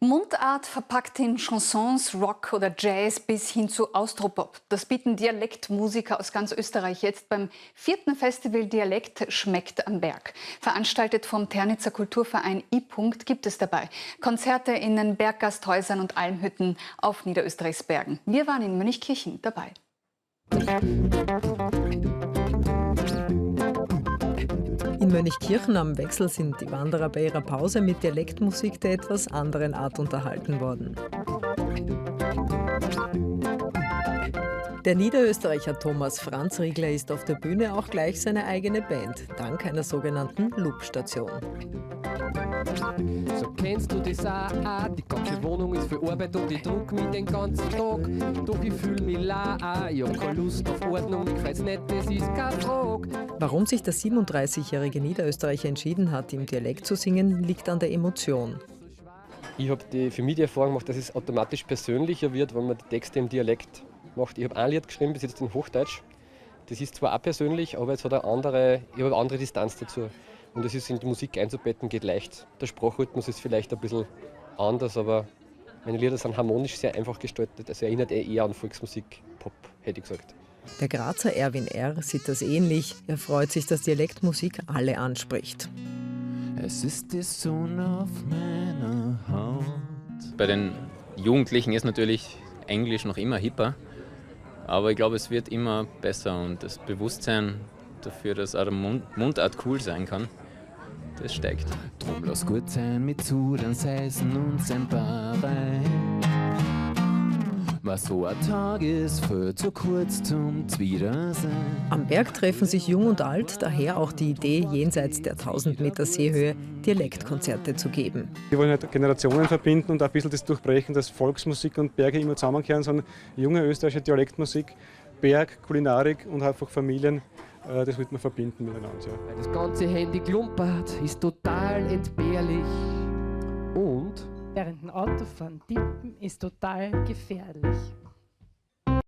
Mundart verpackt in Chansons, Rock oder Jazz bis hin zu Austropop. Das bieten Dialektmusiker aus ganz Österreich jetzt beim 4. Festival Dialekt schmeckt am Berg. Veranstaltet vom Ternitzer Kulturverein I. gibt es dabei Konzerte in den Berggasthäusern und Almhütten auf Niederösterreichs Bergen. Wir waren in Mönchkirchen dabei. In Mönchkirchen am Wechsel sind die Wanderer bei ihrer Pause mit Dialektmusik der etwas anderen Art unterhalten worden. Der Niederösterreicher Thomas Franz Riegler ist auf der Bühne auch gleich seine eigene Band, dank einer sogenannten Loopstation. So kennst du das auch, die ganze Wohnung ist für Arbeit und ich druck mich den ganzen Tag. Doch ich fühl mich la, ich hab keine Lust auf Ordnung, mich freut's nicht, das ist keine Frage. Warum sich der 37-jährige Niederösterreicher entschieden hat, im Dialekt zu singen, liegt an der Emotion. Ich hab für mich die Erfahrung gemacht, dass es automatisch persönlicher wird, wenn man die Texte im Dialekt macht. Ich hab ein Lied geschrieben, bis jetzt in Hochdeutsch. Das ist zwar auch persönlich, aber jetzt hat eine andere, ich hab eine andere Distanz dazu. Und es ist in die Musik einzubetten, geht leicht. Der Sprachrhythmus ist vielleicht ein bisschen anders, aber meine Lieder sind harmonisch sehr einfach gestaltet. Also erinnert eher an Volksmusik, Pop, hätte ich gesagt. Der Grazer Erwin R. sieht das ähnlich. Er freut sich, dass Dialektmusik alle anspricht. Es ist die Sonne auf meiner Haut. Bei den Jugendlichen ist natürlich Englisch noch immer hipper. Aber ich glaube, es wird immer besser und das Bewusstsein dafür, dass auch der Mundart cool sein kann, das steigt. Drum lass gut sein mit Zudern, Seisen und sein Barbein. Was so ein Tag ist, viel zu kurz zum Wiedersehen. Am Berg treffen sich Jung und Alt, daher auch die Idee, jenseits der 1000 Meter Seehöhe Dialektkonzerte zu geben. Wir wollen halt Generationen verbinden und auch ein bisschen das durchbrechen, dass Volksmusik und Berge immer zusammenkehren, sondern junge österreichische Dialektmusik, Berg, Kulinarik und einfach Familien, das wird man verbinden miteinander. Ja. Weil das ganze Handy klumpert, ist total entbehrlich und während dem Autofahren tippen ist total gefährlich.